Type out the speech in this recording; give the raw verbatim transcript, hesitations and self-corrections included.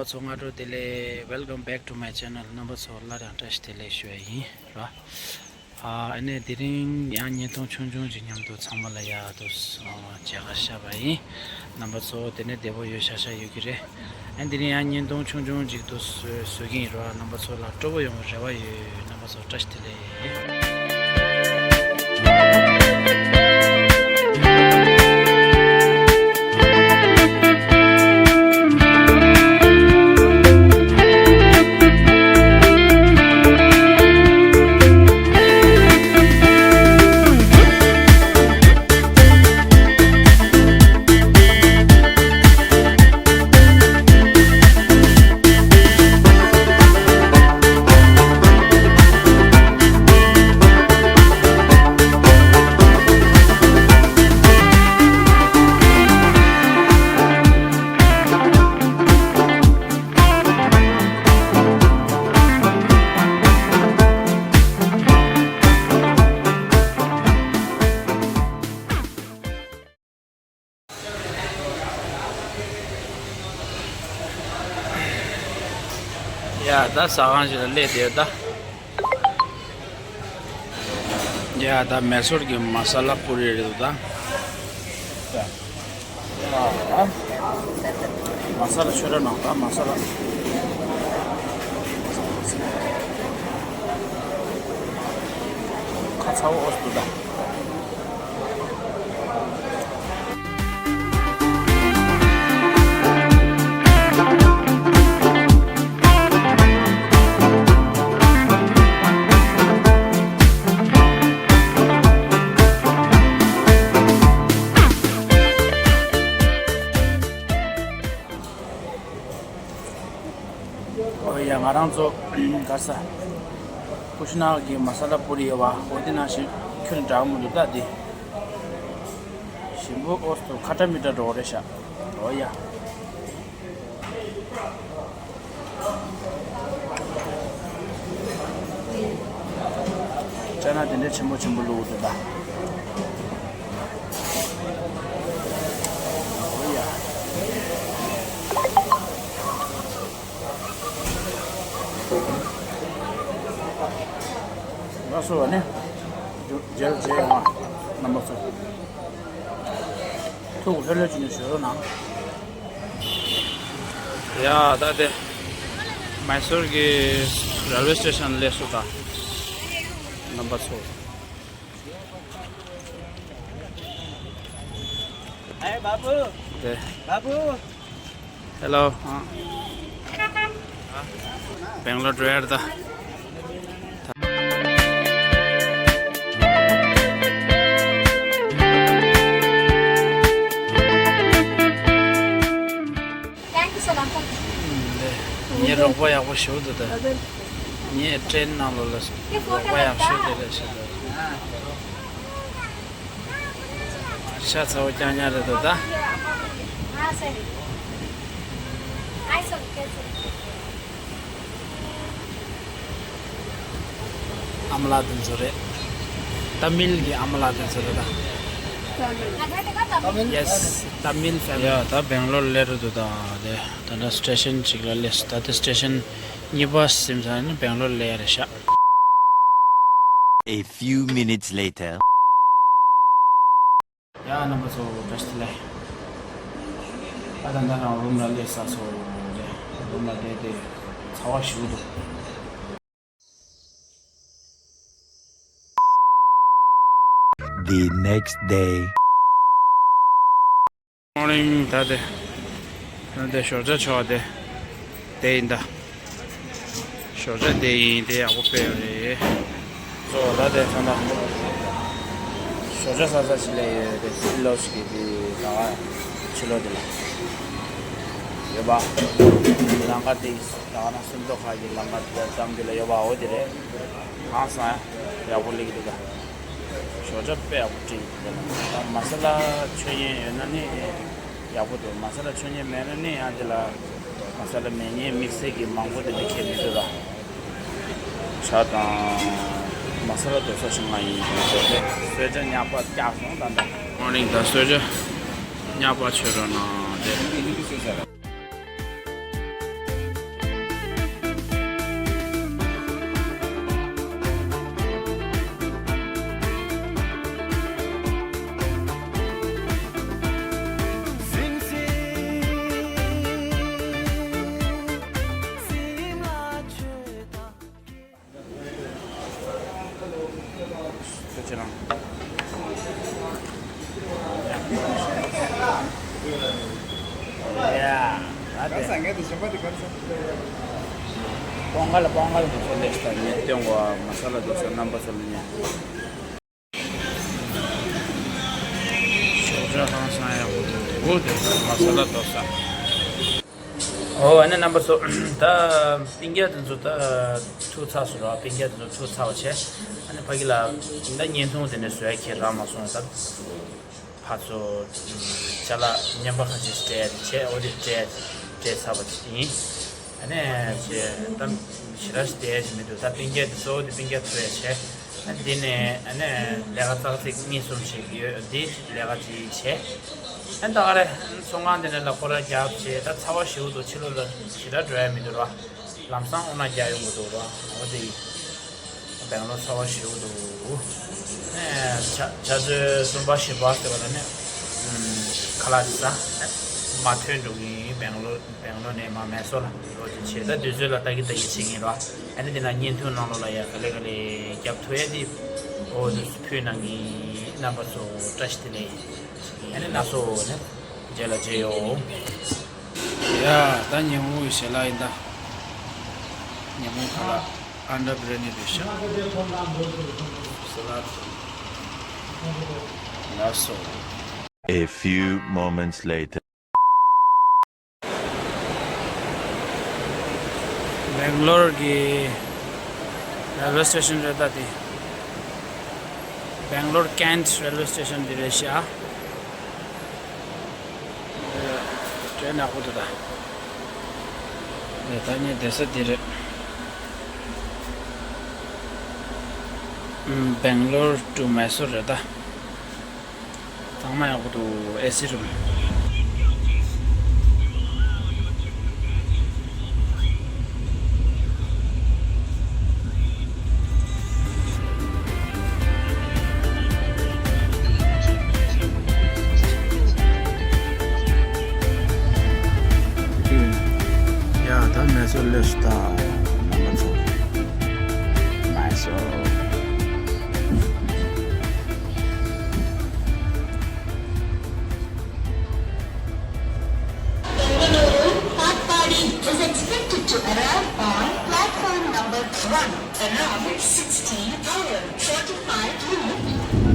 ཚོ་སྔ་དྲོ་བདེ་ལེགས། Welcome back to my channel. རྣམ་པ་ཚོ་སླར་ཡང་བཀྲ་ཤིས་བདེ་ལེགས་ཞུ་ཡ་ཡིན་ར། ཨ་ཨ་ནས་དེ་རིང་ཡང་བརྙན་ཐུང་ཆུང་ཆུང་ཅིག་མཉམ་དུ་ཚང་མ་ལ་ཡ་དུ་མཇལ་ཁ་ཤར་བ་ཡིན། རྣམ་པ་ཚོ་དེ་ནས་བདེ་པོ་ཡོད་ཤག་ཤག་ཡོད་ཀྱི་རེད། ཨ་དེ་རིང་ཡང་བརྙན་ཐུང་ཆུང་ཆུང་ཅིག་ཏུ་བཟོ་བཟོ་གི་ཡིན་ར། རྣམ་པ་ཚོ་ལ་སྤྲོ་པོ་ཡོང་བའི་རེ་བ་ཡོད། རྣམ་པ་ཚོ་བཀྲ་ཤིས་བདེ་ལེགས། ཡ་ད་ཟ་ཁང་ཞིག་ལ་སླེབས་བསྡད་ཡོད་ད། ཡ་ད་མེ་སོར་གྱི་མ་ས་ལ་པུ་རི་རེད་འདུག་ད། མ་ས་ལ་ཆོས་ར་ནང་ད་མ་ས་ལ་ཁ་ཚ་བོ་འོ་སུ་ད། ཨོ་ཡ། ང་རང་ཚོ་ག་ས་ཀུ་ཤི་ན་གི་མ་ས་ལ་པུ་རི་ཡོད་པ། འོ་དེ་ནང་བཞིན་ཁྱོན་འདྲ་མི་འདུག་ད་དེ། ཞིམ་པོ་ཨོ་སྟོ་ཁ་ཏ་མི་ཏྲ་འགྲོ་རེད་ཤག་ཨོ་ཡ། ཅ་ན་དེ་འདྲའི་ཆེན་པོ་ཆེན་པོ་བླུགས་འདུག་ད། ཨོ་ཡ། ལགས་སོ་བ་ནི། རྗེས་རྗེས་ཡོང་བ་རྣམ་པ་ཚོ། ཐུགས་ལྷོད་ལྷོད་བྱས་ནས་བཞུགས་རོགས་གནང་། ཡ་ད་དེ་མའི་སོར་གྱི་རེལ་ཝེ་སི་ཊེ་ཤན་སླེབས་སོང་ད། རྣམ་པ་ཚོ། ཨེ་བ་བུ། དེ། བ་བུ། Hello. Bangalore འགྲོ་ཡ་རེད་ད། Thank you so much. ངའི་རོགས་པ་ཡག་པོ་ཞིག་འདུག་ད། ངའི་ཊེན་ནང་ལོགས་ལ་རོགས་པ་ཡག་ཤོས་དེ་རེད་ཤག་ད། ཤ་ཚ་བོ་རྐྱང་རྐྱང་རེད་འདུག་ད། ཨ་མ་ལགས་དེ་ཚོ་རེད། ཏ་མིལ་གྱི་ཨ་མ་ལགས་དེ་ཚོ་རེད་ད། Yes, Tamil family. ཡ་ད་སྦེང་ལོར་སླེབས་རེད་འདུག་ད། དེ་ད་ལྟ་སི་ཊེ་ཤན་གཅིག་ལ་སླེབས། ད་ལྟ་སི་ཊེ་ཤན་གཉིས་པ་ཟིན་ཚར་ནས་སྦེང་ལོར་སླེབས་ཡ་རེད་ཤག A few minutes later. ཡ་རྣམ་པ་ཚོ་བཀྲ་ཤིས་བདེ་ལེགས། ད་ད་ལྟ་རང་རུམ་ལ་སླེབས་ཚར་སོང་རེད། རུམ་ལ་བསྡད་དེ་ཚ་བ་ཞེ་པོ་འདུག The next day. Morning. ད་དེ་ད་དེ་ཞོགས་ཇ་མཆོད་དེ་དེ་ཡིན་ད། ཞོགས་ཇ་དེ་ཡིན། དེ་ཡག་པོ་དཔེ་ཡོད་རེད། གཙོ་བོ་ད་དེ་ད་ད་ཞོགས་ཇ་ཟ་ས་ཞིག་ལ་ཡོད་དེ། ཕྱི་ལོགས་ཤིག་གི་དེ་ད་ག་ཕྱི་ལོགས་དེ་ལ་ཡོད་པ། ལམ་ཁ་དེ་ད་ག་ན་སུམ་མདོ་ཁ་གི་ལམ་ཁ་དེ་ལ་འགྲམ་དེ་ལ་ཡོད་པ། འོ་དེ་རེད། ཧང་སང་ཡག་པོ་སླེབས་ཀྱི་འདུག་ད། ཞོགས་ཇ་དཔེ་ཡག་པོ་སྤྲད་ཀྱི་འདུག་ད། ད་མ་ས་ལ་མཆོད་མཁན་ཡོད་ན་ནི་ཡག་པོ་འདུག་མ་ས་ལ་མཆོད་མཁན་མེད་ན་ནི་ཡང་དེ་ལ་མ་ས་ལ་མེད་མཁན་དམིགས་བསལ་གྱི་མང་པོ་དེ་འདྲ་ཁྱེར་མི་འདུག་ད། ཇ་དང་མ་ས་ལ་དོ་ས་ཞིག་ང་ཡིན་ཞུ་ཞོགས་དེ་གསོལ་ཇ་ཉག་པ་བཀྱག་སོང་ད་ད། Morning. ད་གསོལ་ཇ་ཉག་པ་མཆོད་རོགས་གནང་དེ། ཁྱེད་རང་། ཡ། ཨ་དེ། པོང་ཁ་ལ་པོང་ཁ་ལ་མི་ཚོ་ལེགས་དང་ཉེ་སྟོན་གོ་མ་ས་ལ་དོ་ས་རྣམ་པ་ཚོ་ལ་ཉེ། ཞོགས་ཇ་ཧང་སང་ཡག་པོ་འདུག་འོ་དེ་མ་ས་ལ་དོ་ས། ཨོ་ཨ་ནི་རྣམ་པ་ཚོ་ད་སྤུན་ཀྱག་དེ་ཚོ་ད་ཐུག་ཚར་སོང་ར། སྤུན་ཀྱག་དེ་ཚོ་ཐུག་ཚར་བ་བྱས་ཨ་ནི་ཕ་གི་ལ་ད་བརྙན་ཐུང་དེ་ནས་བཟོ་ཡ་ཁྱེད་རག་མ་སོང་། ད་ཕར་ཚུར་ཅ་ལག་རྙིང་པ་ཁ་ཅིག་སྤྲད་བྱས་ཨོ་དེ་སྤྲད་སྤྲད་ཚར་བ་ཅིག་ཡིན། ཨ་ནི་ཅེ་ད་ཞེ་དྲག་ཞིག་བསྡད་ཡ་ཞིག་མི་འདུག་ད་སྤུན་ཀྱག་དེ་ཚོ་དེ་སྤུན་ཀྱག་ཐུག་ཡ་བྱས། ཨ་འདི་ནས་ཨ་ནི་ལས་ཀ་ཙག་ཙིག་གཉིས་གསུམ་ཞིག་ཡོད། འདི་ལས་ཀ་ཅིག་བྱས། ཨ་ད་ག་རེ་ཚོང་ཁང་འདི་ནས་ལ་ཁོ་ར་རྒྱབ་བྱས། ད་ཚ་བ་ཞེ་པོ་འདུག་ཕྱི་ལོགས་ལ་ཞེ་དྲག་འགྲོ་ཡ་མི་འདུག་ར། ལམ་སང་ཨོ་ན་རྒྱག་ཡོང་གི་འདུག་ར། འོ་དེ་ཡིན། སྦེང་ལོར་ཚ་བ་ཞེ་པོ་འདུག་ཨ་ཆ་ཆུ་ཚོད་གསུམ་པ་བཞི་པ་ཟེར་བ་ལ་ནི་ཁ་ལག་ཅིག་ཟ། མར་ཐོན་འགྲོ་གི་ཡིན། སྦེང་ལོར་སྦེང་ལོར་ནས་མར་མེ་སོར་ལ་འགྲོ་རྒྱུ་བྱས། ད་དུས་ཚོད་ལ་ལྟ་གི་ལྟ་གི་བྱེད་ཀྱིན་ར། ཨ་ནི་འདི་ན་བརྙན་ཐུང་ནང་ལོགས་ལ་ཡ་ག་ལེ་ག་ལེ་རྒྱབ་ཐུབ་ཡ་འདི་འོ་འདི་ཕུལ་གནང་གི་ཡིན། རྣམ་པ་ཚོ་བཀྲ་ཤིས་བདེ་ལེགས། ཨ་ནི་ན་སོ་ནི་རྗེས་ལ་མཇལ་ཡོང་། ཡ་ད་ཉིན་མོ་ཞལ་ལག་ཡིན་ད། ཉིན་མོ་ཁ་ལག་ཨན་ཌར་བྷི་རི་ཡ་ནི་རེད་ཤག་ལགས་སོ། A few moments later. སྦེང་ལོར་གྱི་རེལ་ཝེ་སི་ཊེ་ཤན་རེད་ད་དེ། སྦེང་ལོར་ཀེན་ཊི་རེལ་ཝེ་སི་ཊེ་ཤན་འདི་རེད་ཤག་དྲན་ནག་པོ་འདུག་ད། ད་ངས་བསྡད་ས་འདི་རེད། སྦེང་ལོར་ཊུ་མེ་སོར་རེད་ད། གཙང་མ་ཡག་པོ་འདུག་ཨེ་སི་རུམ། ཡ་ད་མེ་སོར་སླེབས་སོང་ད། མ་མ་ཚོ། མེ་སོར། Bengaluru Katpadi is expected to arrive on platform number one around sixteen hour forty-five minutes.